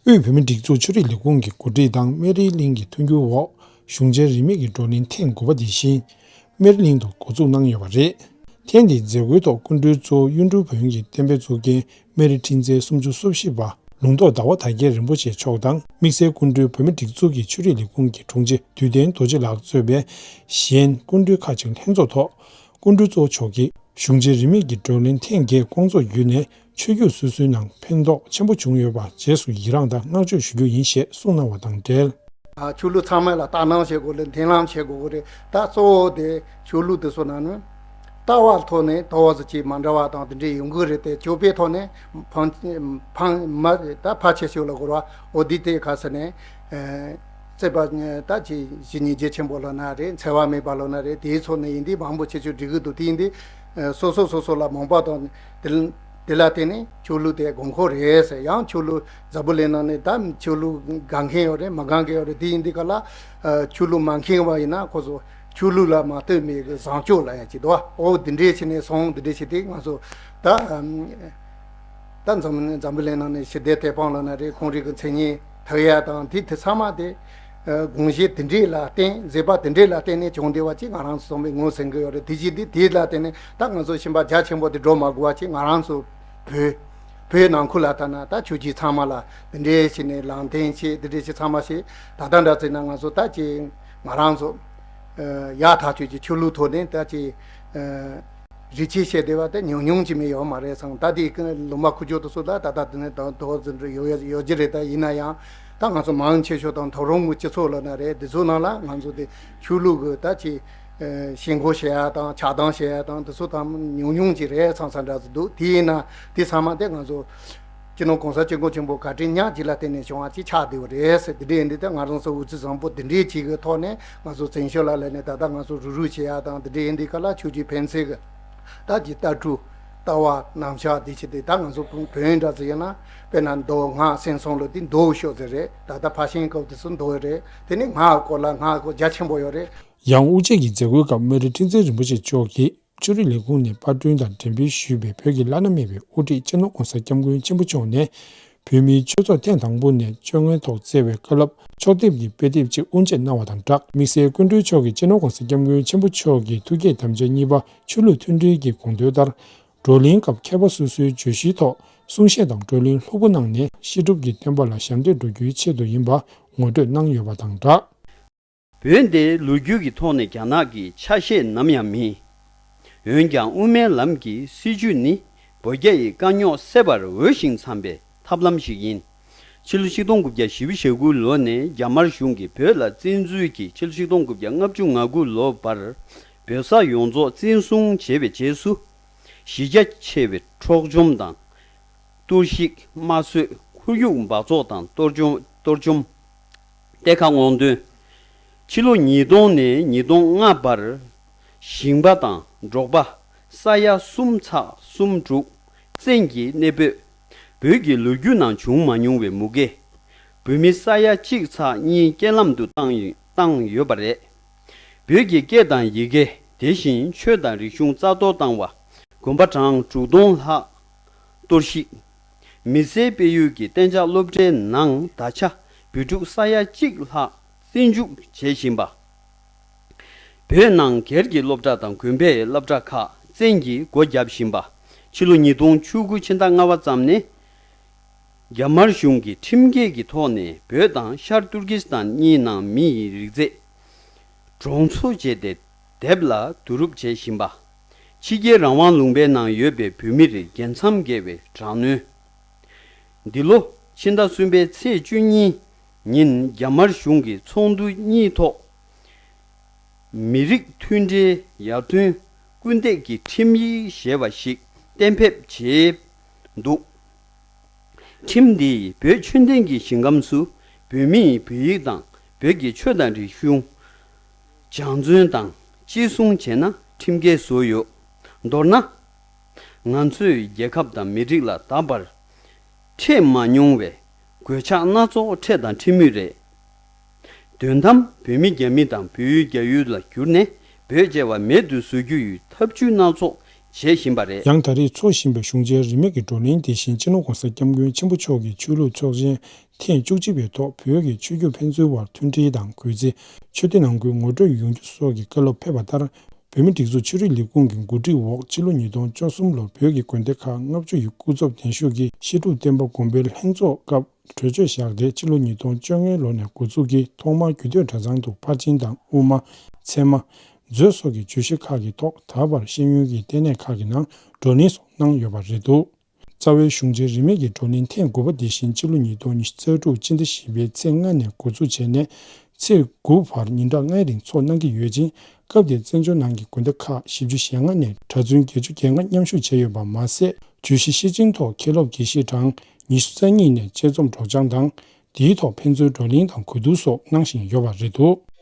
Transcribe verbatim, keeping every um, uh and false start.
དབུས་བོད་མིའི་སྒྲིག་འཛུགས་ཆོས་རིག་ལས་ཁུངས་ཀྱི་གོ་སྒྲིག་དང་སྨན་རིའི་གླིང་གི་མཐུན་འགྱུར་འོག་གཞུང་ཆེན་རིས་མེད་ཀྱི་བགྲོ་གླེང་ཐེངས་དགུ་པ་དེ་བཞིན་སྨན་རིའི་གླིང་དུ་འགོ་འཛུགས་གནང་ཡོད་པ་རེད། ཐེངས་འདིའི་མཛད་སྒོའི་ཐོག་སྐུ་མགྲོན་གཙོ་བོ་གཡུང་དྲུང་བོན་གྱི་བསྟན་པའི་གཙུག་རྒྱན་སྨན་རི་ཁྲི་འཛིན་སུམ་ཅུ་སོ་བཞི་པ་ལུང་རྟོགས་ཟླ་བ་དར་རྒྱས་རིན་པོ་ཆེ་མཆོག་དང་། དམིགས་བསལ་སྐུ་མགྲོན་བོད་མིའི་སྒྲིག་འཛུགས་ཀྱི་ཆོས་རིག་ལས་ཁུངས་ཀྱི་དྲུང་ཆེ་དུས་སྟོན་རྡོ་རྗེ་ལགས་གཙོས་པའི་གཞན་སྐུ་མགྲོན་ཁག་ཅིག་ལྷན་ཚོགས་ཐོག་སྐུ་མགྲོན་གཙོ་བོ་མཆོག་གིས། གཞུང་ཆེན་རིས་མེད་ཀྱི་བགྲོ་གླེང་ཐེངས་བརྒྱད་བསྐོང་ཚོགས་བརྒྱུད་ནས་ཆོས་བརྒྱུད་སོ་སོའི་ནང་ཕན་ཐོགས་ཆེན་པོ་བྱུང་ཡོད་པ་རྗེས་སུ་ཡི་རངས་དང་བསྔགས་བརྗོད་ཞུ་རྒྱུ་ཡིན་ཞེས་གསུངས་གནང་བ་དང་འབྲེལ། ཨ། ཆོས་ལུགས་ཚང་མ་ལ་ལྟ་སྣང་བྱེད་དགོས་རེད། མཐུན་ལམ་བྱེད་དགོས་རེད། ད་གཙོ་བོ་དེ་ཆོས་ལུགས་དེ་ཚོ་ནང་ནས་ལྟ་བ་ཐོག་ནས་ད་བར་དུ་ཅིག་མ་འདྲ་བ་དང་དེ་འདྲས་ཡོང་གི་རེད་དེ། སྤྱོད་པའི་ཐོག་ནས་ཕན་ཕན་མ་ད་ཕལ་ཆེ་ཤོས་ལ་གོ་བ་འོ་དེ་དེ་ག་ས་ནས། ཨ། བརྩེ་བ་ད་ཅིག་ཇི་སྙིང་རྗེ་ཆེན་པོ་ལབ་ན་རེད། འཚེ་བ་མེད་པ་ལབ་ན་རེད། དེའི་ཚོགས་ནས་ཡིན་དུས་མང་པོ་ཆེ་ཆོས་སྒྲིག་གི་འདུག་དེ་ཡིན་དུས་སོ་སོ་སོ་སོ་ལ་མོས་པ་དང་དེ་དེ་ལ་བརྟེན་ནས་ཆོས་ལུགས་དེ་དགོས་མཁོ་རེད་ཟེར། ཡང་ཆོས་ལུགས་འཛམ་བུ་གླིང་ནང་ནས་ད་ཆོས་ལུགས་དགའ་མཁན་ཡོད་རེད། མ་དགའ་མཁན་ཡོད་རེད། དེ་ཡིན་དུས་ག་ལ་ཆོས་ལུགས་མ་མཁྱེན་པ་ཡིན་ན་ཁོ་ཚོ་ཆོས་ལུགས་ལ་མ་ལྟོས་མེད་གི་བཟང་སྤྱོད་ལ་ཡང་ཅིག་འདུག་བ། འོ་འདི་འདྲས་བྱས་ནས་སོང་། འདི་འདྲས་བྱས་ཏེ་ང་ཚོ་ད། ད་འཛམ་འཛམ་བུ་གླིང་ནང་ནས་ཞི་བདེ་དེད་དཔོན་ལབ་ན་རེད། ཁོང་རང་གི་མཚན་སྙན་ཐོབ་ཡ་དང་དེ་དེ་ཚང་མ་དེ་དགོངས་གཞི་དེ་འདྲས་ལ་བརྟེན། མཛད་པ་དེ་འདྲས་ལ་བརྟེན་ནས་བྱུང་བསྡད་པ་ཅིག་ང་རང་ཚོ་ཚང་མས་ངོས་ཟིན་གི་ཡོད་རེད། དེ་བཞིན་དེ་དེ་ལ་བརྟེན་ནས་ད་ང་ཚོ་ཞེན་པ་རྒྱ་ཆེན་པོ་དེ་འགྲོ་མ་དགོས་པ་ཅིག་ང་རང་ཚོ་བོད་བོད་ནང་ཁུལ་ལ་ལྟ་ན་ད་ཆོས་བརྒྱུད་ཚང་མ་ལ་དེ་འདྲས་བྱས་ནས་ལམ་སྟོན་བྱས། དེ་འདྲས་བྱས་ཚང་མ་བྱས། ད་ལྟ་འདྲ་བྱས་ན་ང་ཚོ་ད་ཅིག་ང་རང་ཚོ་ཡག་ཐག་ཆོད་ཀྱི་ཆོས་ལུགས་ཐོག་ནས་ད་ཅིག་རིག་གཅིག་བྱས་བསྡད་པ་དེ་ཉུང་ཉུང་ཅིག་མིན་ཡོད་མ་རེད་བསམ། ད་དེ་ལུང་པ་ཁུག་ཀྱོག་དེ་ཚོ་ལ་ད་ལྟ་དེ་ནས་ད་དོ་ཟིན་རེ་ཡོད་ཡོད་ཀྱི་རེད། ད་ཡིན་ན་ཡང་ད་ང་ཚོ་མང་ཆེ་ཤོས་དང་མཐོ་རིམ་གྱི་སྤྱི་ཚོགས་ལབ་ན་རེད། དེ་ཚོ་ནང་ལ་ང་ཚོ་དེ་ཆོས་ལུགས་ཀྱི་ད་ཅིག་ཨ་ཞེན་ཁོག་བྱེད་ཡ་དང་ཆགས་སྡང་བྱེད་ཡ་དང་དེ་ཚོ་ད་ཉུང་ཉུང་ཅིག་རེད་བསམ་བསམ་འདྲ་ཟིག་འདུག་དེ་ཡིན་ན་དེ་ཚང་མ་དེ་ང་ཚོ་སྤྱི་ནོར་གོང་ས་སྐྱབས་མགོན་ཆེན་པོ་བཀའ་དྲིན་ཉག་གཅིག་ལ་བརྟེན་ནས་བྱུང་བ་ཅིག་ཆགས་བསྡད་པ་རེད་ཟེར། དེ་འདྲ་ཡིན་དུས་ད་ང་རང་ཚོ་འོས་བརྩི་བཟང་པོ་དེ་འདྲའི་ཅིག་གི་ཐོག་ནས་ང་ཚོ་བཙན་བྱོལ་ལ་སླེབས་ནས་ད་ལྟ་ང་ཚོ་རུག་རུག་བྱེད་ཡ་དང་དེ་འདྲ་ཡིན་དུས་ག་ལ་ཆོས་བརྒྱུད་ཕན་ཚུན་གྱི་ད་ཀྱི་ལྟ་གྲུབ་ལྟ་བ་རྣམ་གཞག་འདི་བྱེད་དེ། ད་ང་ཚོ་བོན་འདྲ་ཟེར་ཡོད་ན་དཔེར་ན་མདོ་སྔགས་སེམས་གསུམ་ལོ་དེ་མདོ་ཤོག་ཟེར་རེད། ད་ལྟ་ཕར་ཕྱིན་སྐབས་དེ་ཚོ་མདོ་རེད། དེ་ནི་སྔགས་སྐོར་ལ་སྔགས་སྐོར་རྒྱ་ཆེན་པོ་ཡོད་རེད། ཡང་དབུ་འབྱེད་ཀྱི་མཛད་སྒོའི་སྐབས་སྨན་རི་ཁྲི་འཛིན་རིན་པོ་ཆེ་མཆོག་གིས་ཆོས་རིག་ལས་ཁུངས་ནས་པར་སྐྲུན་དང་འགྲེམས་སྤེལ་ཞུས་པའི་བོད་ཀྱི་བླ་ན་མེད་པའི་དབུ་ཁྲིད་སྤྱི་ནོར་གོང་ས་སྐྱབས་མགོན་ཆེན་པོ་མཆོག་ནས། བོད་མིའི་ཆོས་ཚོགས་ཐེངས་དང་པོ་ནས་བཅོ་ལྔའི་ཐོག་བསྩལ་བའི་བཀའ་སློབ་ཕྱོགས་བསྡེབས་ཀྱི་དཔེ་དེབ་ཅིག་དབུ་འབྱེད་གནང་བ་དང་སྦྲགས། དམིགས་བསལ་སྐུ་མགྲོན་མཆོག་གིས་སྤྱི་ནོར་གོང་ས་སྐྱབས་མགོན་ཆེན་པོ་མཆོག་གི་ཐུགས་བསྐྱེད་དམ་བཅའ་གཉིས་པ་ཆོས་ལུགས་མཐུན་སྒྲིལ་གྱི་དགོངས་དོན་ལྟར། བགྲོ་གླེང་སྐབས་མཁས་པ་སོ་སོའི་བརྗོད་གཞིའི་ཐོག་གསུང་བཤད་དང་བགྲོ་གླེང་ལྷུག་པོ་གནང་ནས་བཤད་སྒྲུབ་ཀྱི་བསྟན་པ་ལ་ཞབས་འདེགས་སྒྲུབ་རྒྱུའི་ཆེད་དུ་ཡིན་པ་ངོ་སྤྲོད་གནང་ཡོད་པ་དང་སྦྲགས། བོད་འདི་ལོ་རྒྱུས་ཀྱི་ཐོག་ནས་རྒྱ་ནག་གི་ཆ་ཤས་ནམ་ཡང་མིན། འོན་ཀྱང་དབུ་མའི་ལམ་གྱི་སྲིད་བྱུས་ནི་བོད་རྒྱ་ཡི་དཀའ་རྙོག་སེལ་བར་འོས་ཤིང་འཚམ་པའི་ཐབས་ལམ་ཞིག་ཡིན། ཕྱི་ལོ་ཆིག་སྟོང་དགུ་བརྒྱ་བཞི་བཅུ་ཞེ་དགུ་ལོ་ནས་རྒྱ་དམར་གཞུང་གིས་བོད་ལ་བཙན་འཛུལ་གྱིས་ཕྱི་ལོ་ཆིག་སྟོང་དགུ་བརྒྱ་ལྔ་བཅུ་ང་དགུ་ལོ་བར་བོད་ས་ཡོངས་རྫོགས་བཙན་བཟུང་བྱས་པའི་རྗེས་སུ། གཞི་རྒྱ་ཆེ་བའི་འཕྲོག་བཅོམ་དང་། གཏོར་བཤིག་དམར་གསོད། ཁོར་ཡུག་འབག་བཙོག་དང་གཏོར་བཅོམ། གཏོར་བཅོམ། གཏེར་ཁ་སྔོག་འདོན། ཕྱི་ལོ་ཉིས་སྟོང་ནས་ཉིས་སྟོང་ལྔ་བར། ཞིང་པ་དང་འབྲོག་པ་ས་ཡ་གསུམ་ཚེག་གསུམ་དྲུག་བཙན་གྱིས་གནས་སྤོས། བོད་ཀྱི་ལོ་རྒྱུས་ནང་བྱུང་མ་མྱོང་བའི་མུ་གེ། བོད་མི་ས་ཡ་གཅིག་ཚེག་གཉིས་རྐྱེན་ལམ་དུ་བཏང་ཡོད་བཏང་ཡོད་པ་རེད། བོད་ཀྱི་སྐད་དང་ཡི་གེ་དེ་བཞིན་ཆོས་དང་རིག་གཞུང་རྩ་གཏོར་བཏང་བ། དགོན་པ་གྲངས་དྲུག་སྟོང་ལྷག་གཏོར་བཤིག། མི་སེར་སྤེལ་ཡུལ་གྱི་གཏན་འཇགས་སློབ་གྲྭའི་ནང་ད་ཆ་བོད་ཕྲུག་ས་ཡ་གཅིག་ལྷག་བཙན་འཇུག་བྱེད་བཞིན་པ། བོད་ནང་སྒེར་གྱི་སློབ་གྲྭ་དང་དགོན་པའི་སློབ་གྲྭ་ཁག་བཙན་གྱིས་སྒོ་བརྒྱབ་བཞིན་པ། ཕྱི་ལོ་ཉིས་སྟོང་བཅུ་དགུ་ཕྱི་ཟླ་ལྔ་པ་ཙམ་ནས། རྒྱ་དམར་གཞུང་གིས་ཁྲིམས་འགལ་གྱི་ཐོག་ནས་བོད་དང་ཤར་ཏུར་ཀི་སི་ཐན་གཉིས་ནང་མི་ཡི་རིགས་རྫས་གྲོང་ཚོ་བྱས་ཏེ་དེབ་ལ་བསྡུ་རུབ་བྱེད་བཞིན་པ། ཕྱི་རྒྱལ་རང་དབང་ལུང་པའི་ནང་ཡོད་པའི་བོད་མིར་རྒྱལ་མཚམས་བརྒལ་བའི་དྲག་གནོན། འདི་ལོ་ཕྱི་ཟླ་གསུམ་པའི་ཚེས་བཅུ་གཉིས་ཉིན་རྒྱ་དམར་གཞུང་གི་ཚོགས་འདུ་གཉིས་ཐོག་མི་རིགས་མཐུན་སྒྲིལ་ཡར་ཐོན་སྐུལ་འདེད་ཀྱི་ཁྲིམས་ཡིག་ཞེས་པ་ཞིག་གཏན་འབེབས་བྱས་འདུག་ཁྲིམས་འདིས་བོད་ཆོས་ལྡན་གྱི་ཞིང་ཁམས་སུ་བོད་མིས་བོད་ཡིག་དང་བོད་ཀྱི་ཆོས་དང་རིག་གཞུང་སྦྱང་བརྩོན་དང་གཅེས་སྲུང་བྱས་ན་ཁྲིམས་འགལ་བཟོས་ཡོད། མདོར་ན། ང་ཚོའི་རྒྱལ་ཁབ་དང་མི་རིགས་ལ་ད་བར་འཕྲད་མ་མྱོང་བའི་གོད་ཆག་སྣ་ཚོགས་འཕྲད་དང་འཕྲད་མུས་རེད། དོན་དམ་བོད་མི་རྒྱ་མི་དང་བོད་ཡུལ་རྒྱ་ཡུལ་ལ་བསྒྱུར་ནས་བོད་ཅེས་པ་མེད་དུ་བཟོ་རྒྱུ་ཡི་ཐབས་ཇུས་སྣ་ཚོགས་ བྱེད་བཞིན་པ་རེད། ཡང་ད་རེས་འཚོགས་བཞིན་པའི་གཞུང་འབྲེལ་རིས་མེད་ཀྱི་བགྲོ་གླེང་དེ་བཞིན་སྤྱི་ནོར་༸གོང་ས་༸སྐྱབས་མགོན་ཆེན་པོ་མཆོག་གི་ཆོས་ལུགས་ཚོགས་ཆེན་ཐེངས་བཅུ་གཅིག་པའི་ཐོག་བོད་ཀྱི་ཆོས་བརྒྱུད་ཕན་ཚུན་དབར་མཐུན་སྒྲིལ་དང་གུས་བརྩི། ཆོས་སྡེ་ནང་ཁུལ་ངོ་སྤྲོད་ཡོང་རྒྱུ་སོགས་ཀྱི་བཀའ་སློབ་ཕེབས་པ་ལྟར། བོད་མིའི་སྒྲིག་འཛུགས་ཆོས་རིག་ལས་ཁུངས་ཀྱི་གོ་སྒྲིག་འོག་ཕྱི་ལོ་ཉིས་སྟོང་བཅུ་གསུམ་ལོར་བོད་ཀྱི་དགོན་སྡེ་ཁག་ལྔ་བཅུ་ཡི་སྐུ་ཚབ་གདན་ཞུ་གིས་བཤད་སྒྲུབ་བསྟན་པ་དགོན་པའི་ལྷན་ཚོགས་སྐབས་གྲོས་ཆོད་བཞག་སྟེ། ཕྱི་ལོ་ཉིས་སྟོང་བཅོ་ལྔ་ལོ་ནས་འགོ་འཛུགས་ཀྱིས་ཐོག་མར་རྒྱུད་སྟོད་གྲྭ་ཚང་དུ་ཕར་ཕྱིན་དང་དབུ་མ། ཚད་མ། མཛོད་སོགས་ཀྱི་བརྗོད་གཞི་ཁག་གི་ཐོག་ད་བར་ཤེས་ཡོན་གྱི་ལྟེ་གནས་ཁག་གི་ནང་བགྲོ་གླེང་སོགས་གནང་ཡོད་པ་རེད་འདུག། རྩ་བའི་གཞུང་འབྲེལ་རིས་མེད་ཀྱི་བགྲོ་གླེང་ཐེངས་དགུ་པ་དེ་བཞིན་ཕྱི་ལོ་ཉིས་སྟོང་ཉི་ཤུ་རྩ་དྲུག་སྤྱི་ཟླ་བཞི་པའི་ཚེས་ལྔ་ནས་འགོ་འཛུགས་བྱས་ནས་ཚེས་དགུ་བར་ཉིན་གྲངས་ལྔའི་རིང་འཚོགས་གནང་གི་ཡོད་ཅིང་། སྐབས་དེར་བཙན་བྱོལ་ནང་གི་དགོན་སྡེ་ཁག་བཞི་བཅུ་ཞེ་ལྔ་ནས་གྲྭ་བཙུན་བརྒྱད་ཅུ་གྱ་ལྔ་མཉམ་ཞུགས་བྱས་ཡོད་པ་མ་ཟད། བརྗོད་གཞི་ཤེར་ཕྱིན་ཐོག་མཁན་སློབ་དགེ་བཤེས་གྲངས་ཉི་ཤུ་རྩ་གཉིས་ནས་དཔྱད་རྩོམ་སྒྲོག་སྦྱང་དང་། དེའི་ཐོག་ཕན་ཚུན་བགྲོ་གླེང་དང་གོ་བསྡུར་སོགས་གནང་བཞིན་ཡོད་པ་རེད་འདུག།